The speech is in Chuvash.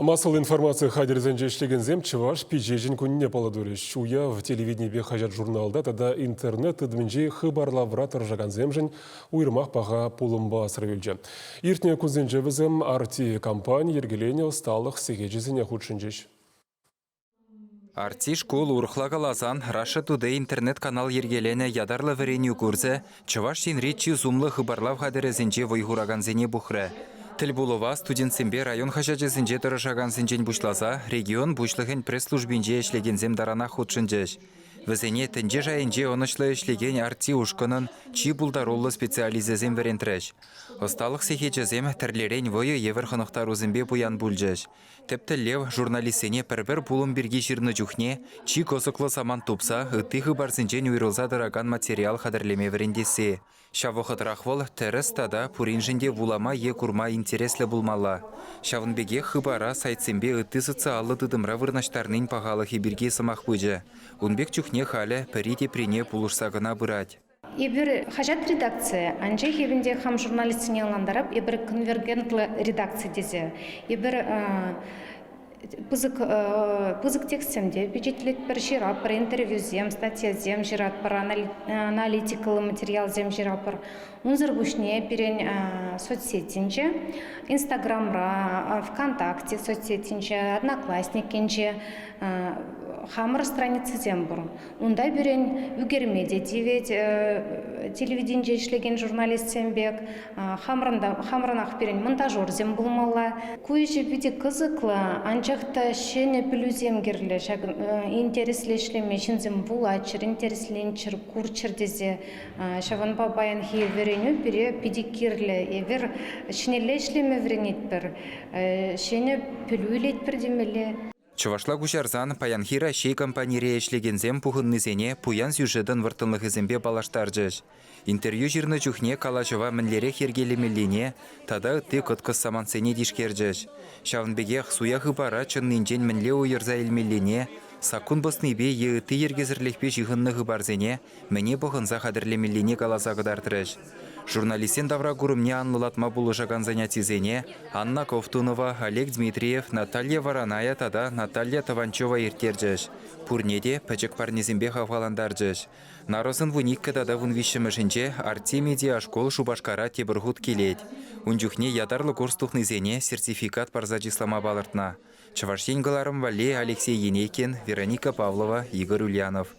Массӑллӑ информаци хатӗрӗсенче ӗҫлекенсем Чӑваш пичечӗн кунне паллӑ турӗҫ. Уяв телевиденипе хаҫат-журналта тата интернет тытӑмӗнчи хыпарлавра тӑрӑшакансемшӗн уйрӑмах паха пулӑмпа асра юлчӗ. Иртнӗ кунсенче вӗсем Арти компани йӗркеленӗ ӑсталӑх сехечӗсене хутшӑнчӗҫ. Арти шкул, урӑхла каласан, Russia Today интернет-канал йӗркеленӗ ятарлӑ вӗренӳ курсӗ Чӑваш Енри чи сумлӑ хыпарлав хатӗрӗсенче вӑй хуракансене пухрӗ. Тӗлпулӑва студентсемпе район хаҫачӗсенче тӑрӑшакансенчен пуҫласа регион пуҫлӑхӗн пресс-службинче ӗҫлекенсем таранах хутшӑнчӗҫ. Вӗсене тӗнче шайӗнче ӑнӑҫлӑ ӗҫлекен Арти ушкӑнӑн чи пултаруллӑ специалисчӗсем вӗрентрӗҫ. Ӑсталӑх сехечӗсем тӗрлӗрен вӑйӑ евӗр хӑнӑхтарусемпе пуян пулчӗҫ. Тӗп тӗллев журналистсене пӗр-пӗр пулӑм пирки ҫырнӑ чухне чи кӑсӑклӑ самант тупса ытти хыпарсенчен уйрӑлса тӑракан материал хатӗрлеме вӗрентесси. Ҫав вӑхӑтрах вӑл тӗрӗс тата пуриншӗн те вулама е курма интереслӗ пулмалла. Ҫавӑн пекех хыпара сайтсемпе ытти социаллӑ тытӑмра вырнаҫтарнин пахалӑхӗ пирки сӑмах пычӗ. Ун пек чухне халӗ пӗри теприне пулӑшса кӑна пырать. Эпир хаҫат редакцийӗ, анчах эпӗ ӗнтӗ хам журналистсене ӑнлантарап, эпир конвергентлӑ редакци тесе. Эпир пысӑк пысӑк текстсем те пичетлетпӗр, ҫыратпӑр, интервьюсем, статьясем ҫыратпӑр, аналитикӑллӑ материалсем ҫыратпӑр. Унсӑр пуҫне пирӗн соцсетьсенче, Инстаграмра, ВКонтакте соцсетьсенче, Одноклассникинче хамӑр страницӑсем пур. Унта пирӗн ӳкерме те тивет телевиденинче ӗҫлекен журналистсем пек. Хамӑрӑнах пирӗн монтажерсем пулмалла. Ку ӗҫӗ питӗ кӑсӑклӑ, анчах та ҫӗнӗ пӗлӳсем кирлӗ. Ҫак интереслӗ ӗҫлеме ҫынсем вулаччӑр, интересленччӗр, курччӑр тесе. Ҫавӑнпа паянхи вӗренӳ пире питӗ кирлӗ. Эпир ҫӗнӗлле ӗҫлеме вӗренетпӗр, ҫӗнӗ пӗлӳ илетпӗр темелле. Чӑвашла куҫарсан паянхи Раҫҫей компанире ӗҫлекенсем пухӑннисене пуян сюжетӑн вӑрттӑнлӑхӗсемпе паллаштарчӗҫ. Интервью ҫырнӑ чухне калаҫӑва мӗнлерех йӗркелемеллине тата ытти кӑткӑс самантсене тишкерчӗҫ. Ҫавӑн пекех суя хыпара чӑннинчен мӗнле уйӑрса илмеллине, саккун пӑснипе е ытти йӗркесӗрлӗхпе ҫыхӑннӑ хыпарсене мӗне пӑхӑнса хатӗрлемеллине каласа кӑтартрӗҫ. Журналистсен тавракурӑмне анлӑлатма пулӑшакан занятисене Анна Ковтунова, Олег Дмитриев, Наталья Вороная тата Наталья Тованчева ирттерчӗҫ. Пурне те пӗчӗк парнесемпе хавхалантарчӗҫ. Нарӑсӑн 12 тата 13-мӗшӗнче Артемий Диашкол Шупашкара тепӗр хут килет. Ун чухне ятарлӑ курс тухнисене сертификат парса чыслама палӑртнӑ. Чӑваш Ен кӑларӑм валли Алексей Енейкин, Вероника Павлова, Игорь Ульянов.